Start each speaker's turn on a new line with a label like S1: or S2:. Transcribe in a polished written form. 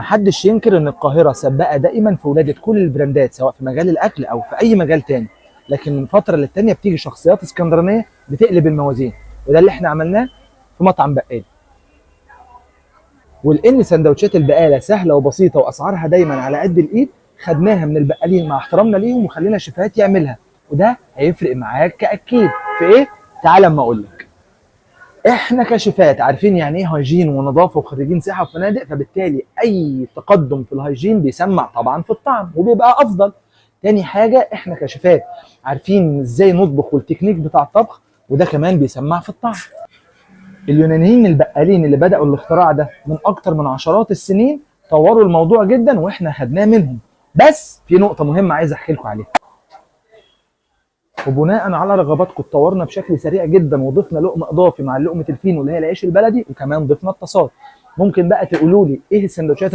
S1: محدش ينكر ان القاهرة سباقه دائما في ولاده كل البراندات، سواء في مجال الاكل او في اي مجال تاني، لكن من فترة للتانيه بتيجي شخصيات اسكندرانيه بتقلب الموازين، وده اللي احنا عملناه في مطعم بقالي. ولان سندوتشات البقالة سهلة وبسيطة واسعارها دايما على قد الايد، خدناها من البقالين مع احترامنا ليهم وخلينا شيفات يعملها، وده هيفرق معاك كاكيد في ايه؟ تعال اما اقول لك. احنا كشيفات عارفين يعني ايه hygiene ونظافه وخريجين سياحة وفنادق، فبالتالي اي تقدم في ال hygiene بيسمع طبعا في الطعم وبيبقى افضل. تاني حاجة، احنا كشيفات عارفين ازاي نطبخ والتكنيك بتاع الطبخ، وده كمان بيسمع في الطعم. اليونانيين البقالين اللي بدأوا الاختراع ده من اكتر من عشرات السنين طوروا الموضوع جدا واحنا خدناه منهم. بس في نقطة مهمة عايز احكي لكم عليها. وبناء على رغباتكم اتطورنا بشكل سريع جدا وضفنا لقمة اضافي مع لقمة الفينو اللي هي العيش البلدي، وكمان ضفنا الطاسات. ممكن بقى تقولوا لي ايه السندوتشات